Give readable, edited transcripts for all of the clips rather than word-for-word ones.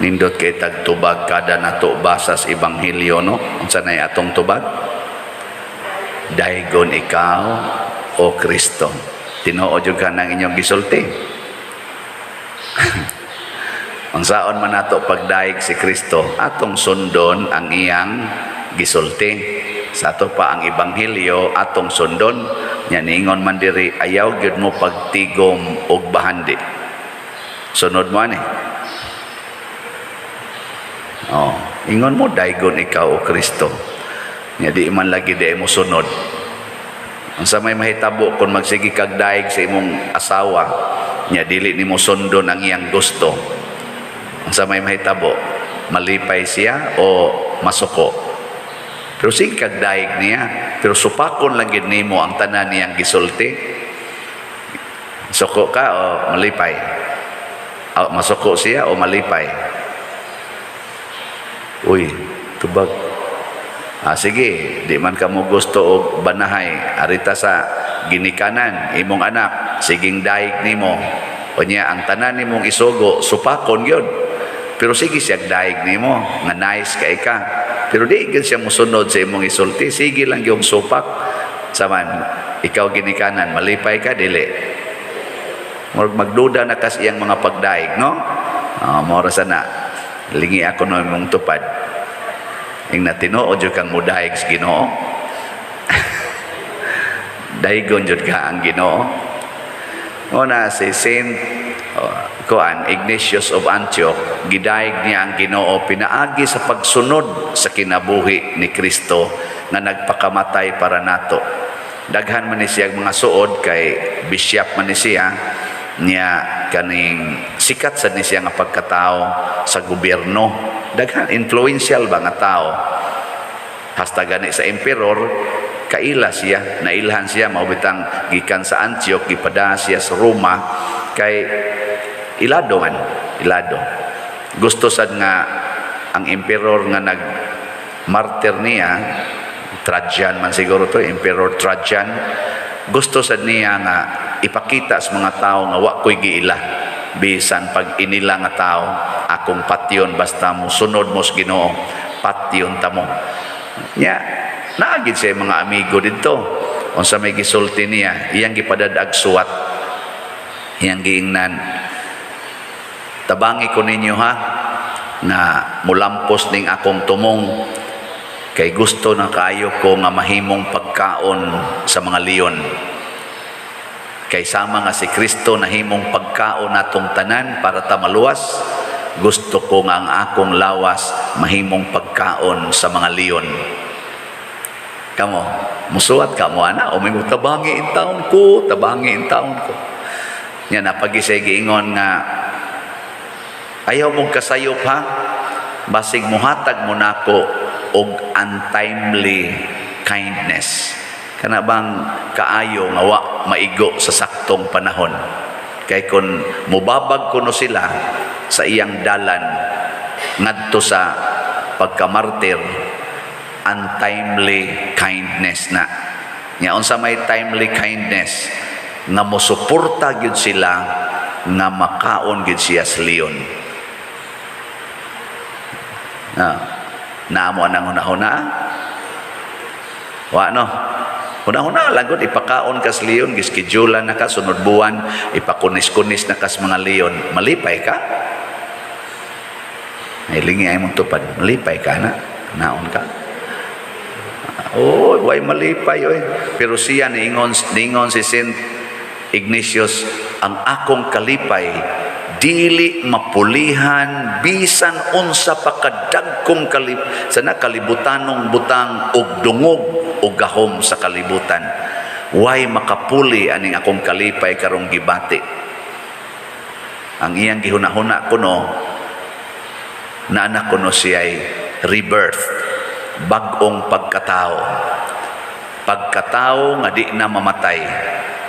Nindot kay tagtubag kada nato basa sa Ebanghelyo, no? Unsa nay atong tubag? "Daygon ikaw, O Kristo." Tinuod jud ka ng inyong gisulti. Unsaon man nato pagdayeg si Kristo? Atong sundon ang iyang gisulti. Sa ato pa ang Ebanghelyo atong sundon. Nya niingon man diri, ayaw gyud mo pagtigom og bahandi. Sunod mo ani. Oh, ingon mo, "Daygon ikaw, O Kristo." Nya di man lagi di mo sunod. Unsa may mahitabo kung magsige kag dayeg sa imong asawa, nya dili nimo sundon ang iyang gusto? Unsa may mahitabo? Malipay siya o masuko? Pero sige kag dayeg niya, pero supakon lang gid nimo ang tanan niyang gisulti. Suko ka o malipay? O, masuko siya o malipay? Uy, tubag. Ah, sige, di man ka mo gusto og banahay, arita sa ginikanan, imong anak, siging dayeg nimo. Unya ang tanan nimong isugo, supakon gyud. Pero sige siya dayeg nimo, nga nice kay ka. Pero di gyud siya mosunod sa imong isulti, sige lang yung supak. Saman, ikaw ginikanan, malipay ka dili? Murag magduda na kas iyang mga pagdaig, no? Oh, mao ra sana. Lingi ako no imong tupad. Ing na tinuod jud kang mudaig sa Ginoo. Daygon jud ka ang Ginoo. Una si Saint, oh, kuan, Ignatius of Antioch, gidayeg niya ang Ginoo pinaagi sa pagsunod sa kinabuhi ni Kristo nga nagpakamatay para nato. Daghan man ni siya mga suod kay bishop man ni siya niya, kaning sikat sad ni siya nga pagkatao sa gobyerno. Daghan influential ba nga tao. Hasta gani sa emperor kaila siya, nailhan siya. Mao bitang gikan sa Antioch gipada siya sa Roma kay ilado man, ilado. Gusto sad nga ang emperor nga nag martyr niya, Trajan man siguro to, Emperor Trajan, gusto sad niya nga ipakita sa mga tao nga wa ko'y giila, bisan pag inila nga tao akong patyon, basta mo sunod mo sa Ginoo, patyon ta mo nya. Naagid siya mga amigo didto. Unsa may gisulti niya? Iyang gipadad-ag suwat, iyang giingnan, "Tabangi ko ninyo ha na mulampos ning akong tumong kay gusto na kaayo ko nga mahimong pagkaon sa mga leon. Kay sama nga si Kristo nahimong pagkaon natong tanan para ta maluwas, gusto ko nga ang akong lawas mahimong pagkaon sa mga leon." Kamo, musuwat ka mo ana o may mo, "Tabangi in taon ko, tabangi in taon ko." Nya napagisay giingon nga, "Ayaw mong kasayop ha, basig muhatag mo nako og untimely kindness." Kana bang kaayo nga wa maigo sa saktong panahon. Kay kung mubabag kuno sila sa iyang dalan ngadto sa pagkamartir, untimely kindness na. Nya unsa may timely kindness? Nga mosuporta gyud sila nga makaon gyud siya sa leon. Na, naamo anang hunahuna? Wa no. Hunahuna lagot ipakaon ka sa leon, giskedyulan na ka sunod buwan, ipakunis-kunis na kas mga leon, malipay ka? Ay lingi ay mong tupad, malipay ka na, naon ka. Oh, way malipay oy. Pero siya niingon si Saint Ignatius, "Ang akong kalipay dili mapulihan bisan unsa pa kadagkong kalip sana kalibutanong butang og dungog og gahom sa kalibutan. Way makapuli aning akong kalipay karong gibati." Ang iyang gihuna-huna kuno, na anak kuno siya'y rebirth, bag-ong pagkatao, pagkatao nga di na mamatay.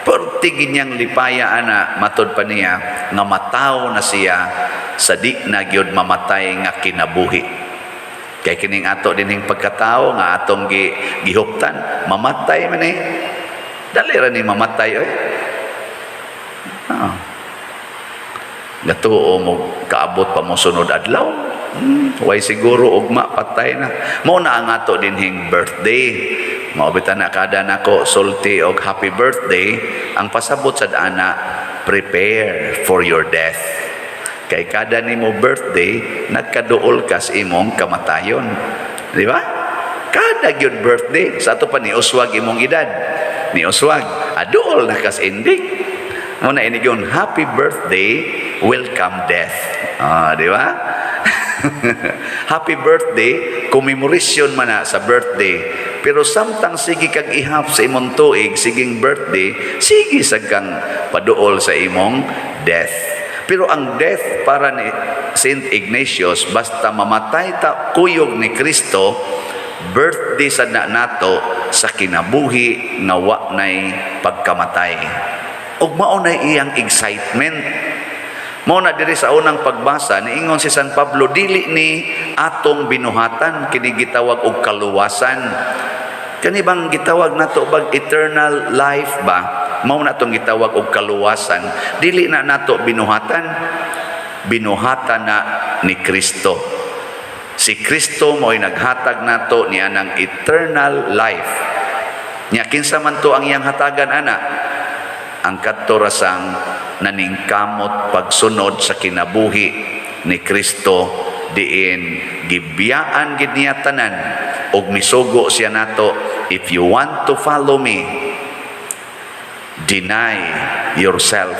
Perti ginyang lipaya ana, matod pa niya nga matawo na siya sa di na gyud mamatay nga kinabuhi. Kay kining ato dinhing pagkatao nga atong gihuptan, mamatay man eh. Dali ra ni mamatay oy. Ah. Gatuo mo kaabot pa mo sunod adlaw. Way siguro ugma patay na. Mao na ang ato dinhing birthday. Mao bitaw na kada nako sulti og happy birthday, ang pasabot sad ana, prepare for your death. Kay kada nimo birthday, nagkaduol ka sa imong kamatayon. Di ba? Kada gyud birthday, sa ato pa ni uswag imong edad. Ni uswag, aduol na kas indik. Mao na inig yun, happy birthday, welcome death. Ah, di ba? Happy birthday, commemoration man na sa birthday. Pero samtang sige kag ihap sa imong tuig, siging birthday, sige sad kang paduol sa imong death. Pero ang death para ni Saint Ignatius, basta mamatay ta kuyog ni Kristo, birthday sa na nato sa kinabuhi nga wa nay pagkamatay. Ug mao na iyang excitement. Mao na diri sa unang pagbasa, niingon si San Pablo, dili ni atong binuhatan kini gitawag og kaluwasan. Kani bang gitawag nato bag eternal life ba? Mao na atong gitawag og kaluwasan. Dili na nato binuhatan. Binuhatan na ni Kristo. Si Kristo mo'y naghatag nato niya ng eternal life. Nya kinsa man to ang iyang hatagan ana? Ang kadto ra sang naningkamot pagsunod sa kinabuhi ni Kristo, diin gibiyaan gid niya tanan ug misugo siya nato, "If you want to follow me, deny yourself,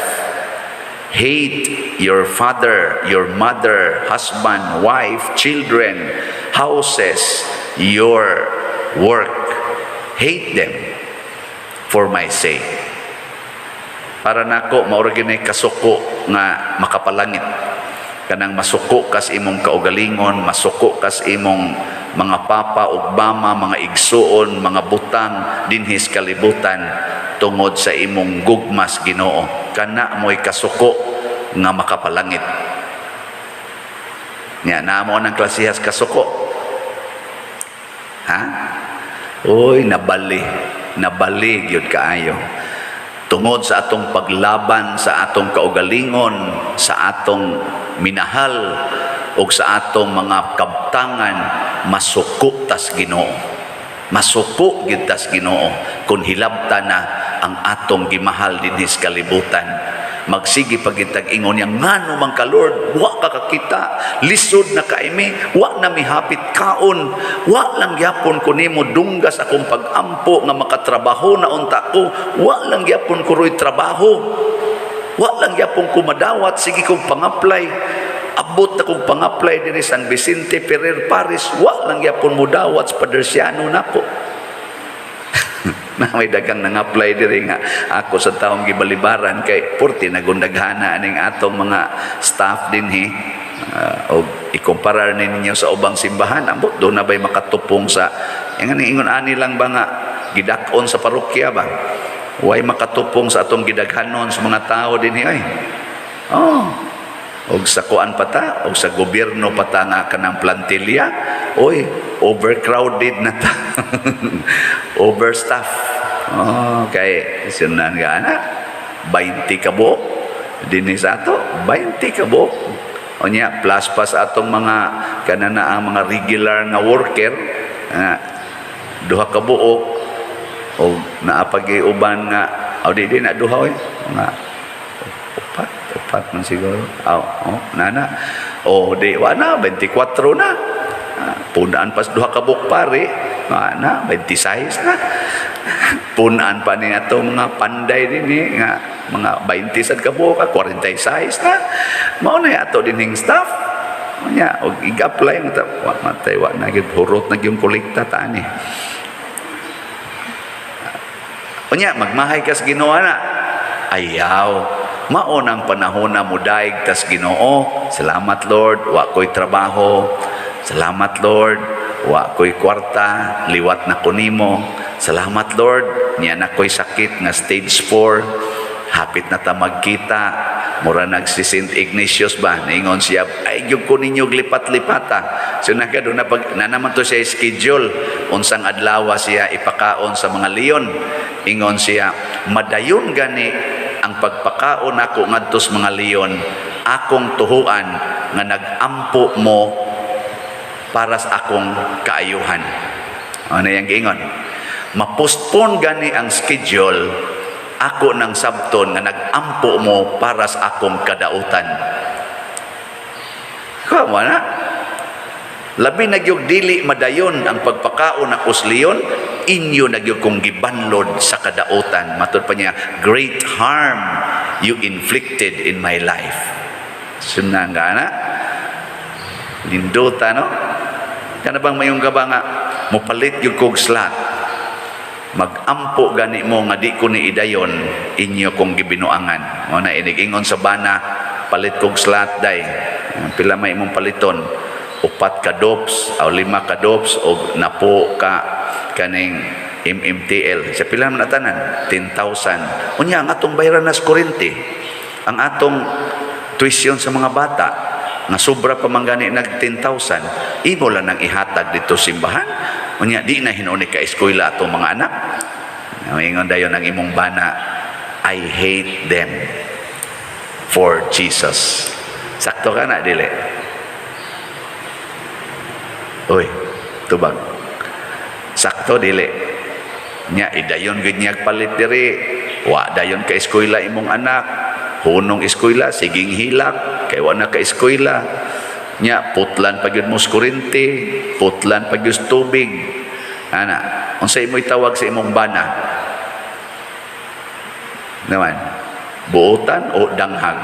hate your father, your mother, husband, wife, children, houses, your work. Hate them for my sake." Para nako, mao ra gyud kasuko nga makapalangit. Kanang masuko kas imong kaugalingon, masuko kas imong mga papa ug mama, mga igsuon, mga butang dinhi sa kalibutan tungod sa imong gugmas Ginoo. Kana mo'y kasuko nga makapalangit. Nya namo ang klasihas kasuko. Ha? Uy, nabali. Nabali gyud kaayo. Tungod sa atong paglaban sa atong kaugalingon, sa atong minahal ug sa atong mga kabtangan, masuko tas Ginoo. Masuko gyud tas Ginoo kung hilabta na ang atong gimahal dinhi sa kalibutan. Magsige pagitag ingon niya, "Ngano man ka, Lord, wa ka kakita, lisod na kaimi, wa na mihapit kaon, wa lang gyapon ko nimo dunggas akong pag-ampo nga makatrabaho na unta ko, wa lang gyapon ko roy trabaho, wa lang gyapon ko madawat, sige kong pang-apply, abot na kong pang-apply diri San Vicente Ferrer Parish, wa lang gyapon mo dawat sa Padersiano nako." Na may daghang nang-apply diri nga ako sa taong gibalibaran kay purti nagundaghana aning atong mga staff dinhi. Og ikumparar ninyo sa ubang simbahan, ambot do na bay makatupong sa ingon ingon ani lang ba nga gidak-on sa parokya ba, way makatupong sa atong gidaghanon sa mga tao dinhi ay. Oh, og sa kuan pa ta, og sa gobyerno pa ta nga kanang plantilla, oy, overcrowded na ta, overstaff. Oh, kay sunan ka ana, 20 ka buok dinhi sa ato, 20 ka buok. Unya plus pa sa atong mga kanana ang mga regular nga worker nga duha ka buok o naa pag uban nga o di di na duha oy, mga upat, upat man siguro. Oh, oh nana oh di wa na 24 na. Ah, punaan pas duha ka buok pare, wa na 26 na. Punaan pa ni ato mga panday dinhi nga mga 20 sad ka buok, 46 na. Mao na ato dinhing staff. Nya og ig-apply mo ta, wa matay, wa na gyud, hurot na gyud kolekta ta ani. Unya magmahay kas Ginoo na ayaw. Mao nang panahon na mudaig tas Ginoo. "Salamat, Lord, wa ko'y trabaho. Salamat, Lord, wa ko'y kwarta, liwat na ko nimo. Salamat, Lord, niya na ko'y sakit nga stage 4. Hapit na ta magkita." Mura nag si Saint Ignatius ba, niingon siya, "Ay gyud ko ninyo lipat-lipata." So nagado na pag na naman to siya schedule unsang adlaw siya ipakaon sa mga leon. Ingon siya, "Madayon gani ang pagpakaon nako ngadto sa mga leon." Akong tuhuan nga nag-ampo mo para sa akong kaayuhan. Ano yung giingon? Mapostpone gani ang schedule, ako nang sabton nga nag-ampo mo para sa akong kadautan. Kuha mo na? Labi na gyud dili madayon ang pagpakaon ng usliyon, inyo na gyud kong gibanlod sa kadautan. Matud pa niya, "Great harm you inflicted in my life." Sunang ka na? Lindota, no? Kana bang mayong ka ba nga, mopalit gyud kog slot. Magampo gani mo nga di ko ni idayon, inyo kong gibinuangan. Mo na inigingon sa bana, "Palit kog slot, day." "Pila may imong paliton?" "Upat ka dops o lima ka dops o napo ka kaning MMTL." Sa pila man na tanan? "10,000." "Unya ang atong bayaran nas kuryente, ang atong tuition sa mga bata nga sobra pa man gani nag 10,000, imo lang nang ihatag dito simbahan. Unya di na hinuon ka eskwela atong mga anak." Ingon dayon ang imong bana, "I hate them for Jesus." Sakto ka na, dili? Uy, tubag. Sakto, dili? Nya idayon gid niya palit diri. Wa dayon ka eskwela imong anak. Hunong eskwela, siging hilak kay wa na ka eskwela. Nya putlan pa gyud mo sa kuryente, putlan pa gyud sa tubig. Ana, unsa imo itawag sa imong bana? Naman, buotan o danghag?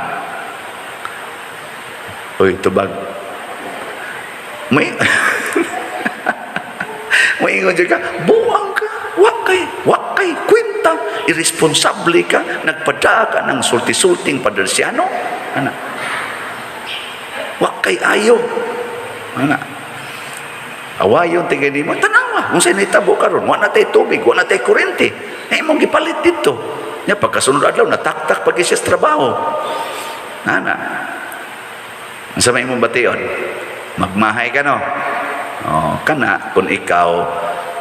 Uy, tubag. May ingon dyan ka, "Buang ka, wa kay kwenta, irresponsable ka, nagpadaa ka ng sulti-sulting padersyano." Ana. Wa kay ayo. Ana. Awayon tingay nimo, tanawa, kung sa'y nahitabo karon, wa na tay tubig, wa na tay kuryente. Eh, imong gipalit dito. Nya pagkasunod adlaw, nataktak pag siya sa trabaho. Ana. Ang sa may imong bation, magmahay ka, no? Oh, kana kung ikaw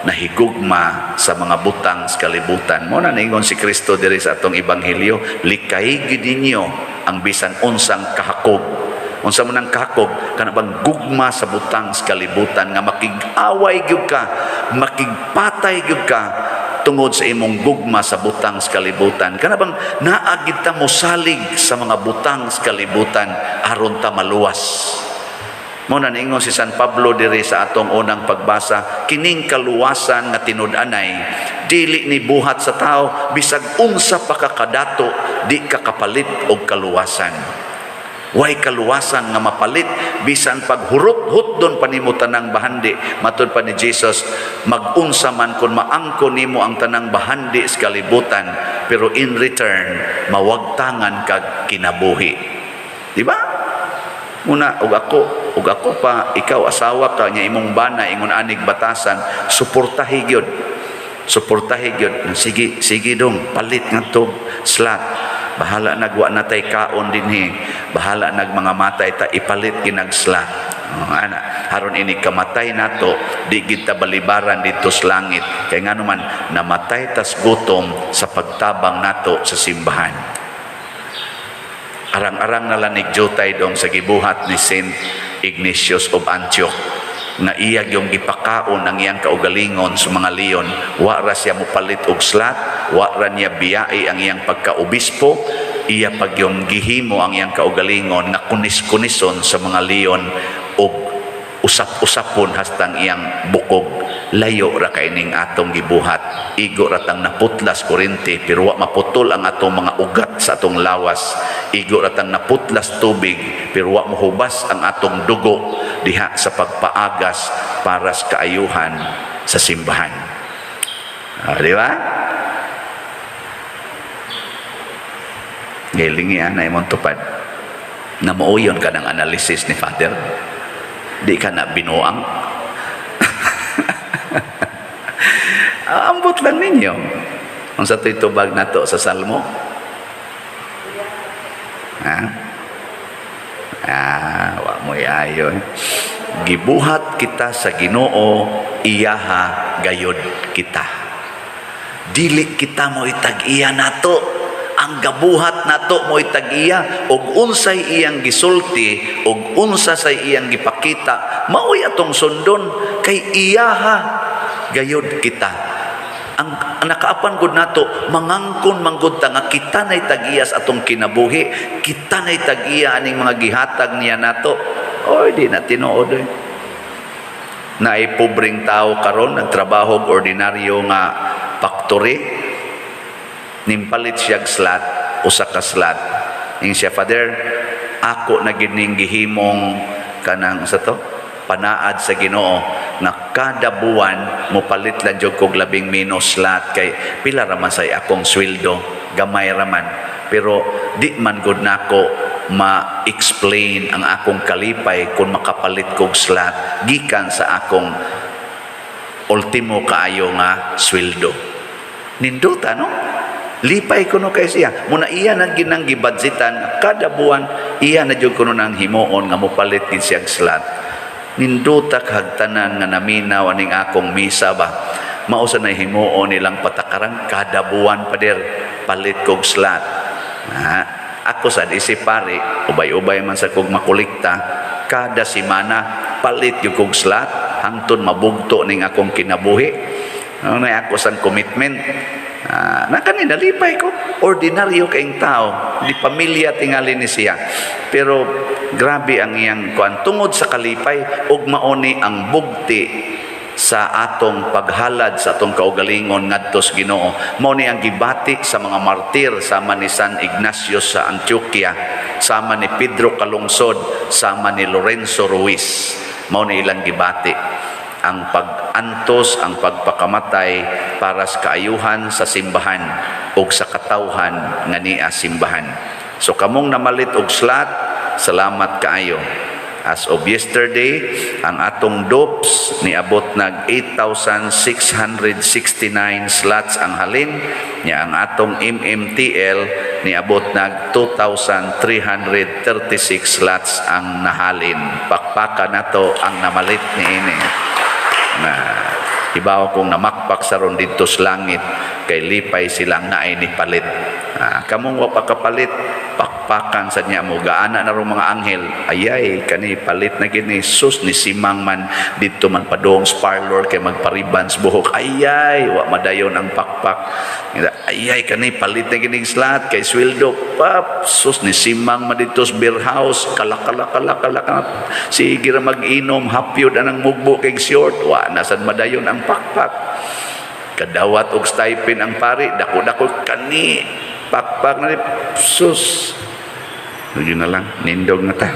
nahigugma sa mga butang sa kalibutan. Mo na ningon si Kristo diri sa atong ebanghelyo, "Likay gid ninyo ang bisan unsang kahakob." Unsa man ang kahakob? Kana bang gugma sa butang sa kalibutan nga makig-away gyud ka, makigpatay gyud ka tungod sa imong gugma sa butang sa kalibutan. Kana bang naa gid ta mosalig sa mga butang sa kalibutan aron ta maluwas. Mo na niingon si San Pablo diri sa atong unang pagbasa, kining kaluwasan nga tinud-anay dili ni buhat sa tao, bisag unsa pa ka kadato di ka kapalit og kaluwasan. Way kaluwasan nga mapalit bisan paghurot-hutdon pa nimo tanang bahandi. Matud pa ni Jesus, magunsa man kung maangko nimo ang tanang bahandi sa kalibutan, pero in return mawagtangan kag kinabuhi. Di ba? Una, ug ako pa, ikaw asawa ka niya, imong bana ingon anig batasan, suportahi gyud. Suportahi gyud. "Sige, sige dong, palit nga to slot. Bahala nagwa na tay kaon dinhi. Bahala nag mga matay ta, ipalit ginag slot." Oh, ana, haron ini kamatay nato, di gid ta balibaran dito sa langit. Kay ngano man namatay tas gutom sa pagtabang nato sa simbahan. Arang-arang na lang jutay dong sa gibuhat ni Saint Ignatius of Antioch nga iya yung gipakaon ang iyang kaugalingon sa mga leon. Wa ra siya mopalit og slot, wa ra niya biyai ang iyang pagkaobispo. Iya pag yung gihimo ang iyang kaugalingon nga kunis-kunison sa mga leon og usap-usapon hastang iyang bukog. Layo ra kay ning atong gibuhat. Igo ra tang naputlas kuryente pero wa maputol ang atong mga ugat sa atong lawas. Igo ra tang naputlas tubig pero wa mohubas ang atong dugo diha sa pagpaagas para sa kaayuhan sa simbahan. Ah, di ba? Gilingi na imong tupad na mauyon ka ng analysis ni Father. Di ka na binuang. Ambot lang ninyo. Unsa to'y tubag nato sa Salmo? Ha? Ah, wa mo'y ayo. Gibuhat kita sa Ginoo, iyaha gayod kita. Dili kita mo itag-iya nato. Ang gabuhat nato mo'y tag-iya, ug unsay iyang gisulti ug unsa say iyang gipakita, maoy atong sundon kay iyaha gayud kita. Ang nakaapan gud nato, mangangkon manggod ta nga kita nay tag-iya sa atong kinabuhi, kita nay tag-iya aning mga gihatag niya nato. Oy, di na tinuod eh. Naay pobreng tao karon, nagtrabaho og ordinaryo nga factory, nimpalit siya og slot, usa ka slot. Ing siya, "Father, ako na gid ning gihimong kanang sa to panaad sa Ginoo nga kada buwan mopalit lang jud kog labing menos slot kay pila ra man say akong sweldo, gamay ra man. Pero di man gud nako ma-explain ang akong kalipay kung makapalit kog slot gikan sa akong ultimo kaayo nga sweldo." Nindota, no? Lipay kuno kay siya. Muna iya na ginang gibadsitan kada buwan, iya na jud kuno nang himuon nga mopalit gid siya og slot. Nindota hagtanan nga naminaw aning akong misa ba. Mao sa na himuon nilang patakaran kada buwan, "Pader, palit kog slot." Ha, ako sad isip pari, ubay-ubay man sa kog makolekta, kada semana palit yung kog slot hangtod mabugto ning akong kinabuhi. Ano na ako sang commitment. Ah, na kanina lipay ko, ordinaryo kayong tao, di pamilya tingali ni siya. Pero grabe ang iyang kuan tungod sa kalipay, ug mauni ang bugti sa atong paghalad sa atong kaugalingon ngadto sa Ginoo. Mao ni ang gibati sa mga martir sama ni San Ignacio sa Antioquia, sama ni Pedro Calungsod, sama ni Lorenzo Ruiz. Mao ni ilang gibati ang pag-antos, ang pagpakamatay para sa kaayuhan sa simbahan ug sa katawhan nga niya simbahan. So kamong namalit og slot, salamat kaayo. As of yesterday, ang atong DOPS niabot nag 8,669 slots ang halin, nya ang atong MMTL niabot nag 2,336 slots ang nahalin. Pakpaka nato ang namalit niini. Na ibaw kong namakpak sa ron didto sa langit kay lipay silang naay ni palit. Ah, kamong wa pa kapalit, pakpakan sa niya mo gaana na rong mga anghel. Ayay, kani palit na gini, sus, ni simang man didto man padong sa parlor kay magparibans buhok. Ayay, wa madayon ang pakpak. Ayay, kani palit na gini slot kay sweldo pap, sus, ni simang man didto sa beer house, kala kala kala kala kala. Sige ra mag-inom, hapyod anang mugbo kay short, wa na sad madayon ang pakpak. Kadawat og stipend ang pari, dako-dako, kani pakpak na ni, sus. Yun na lang, nindog na ta.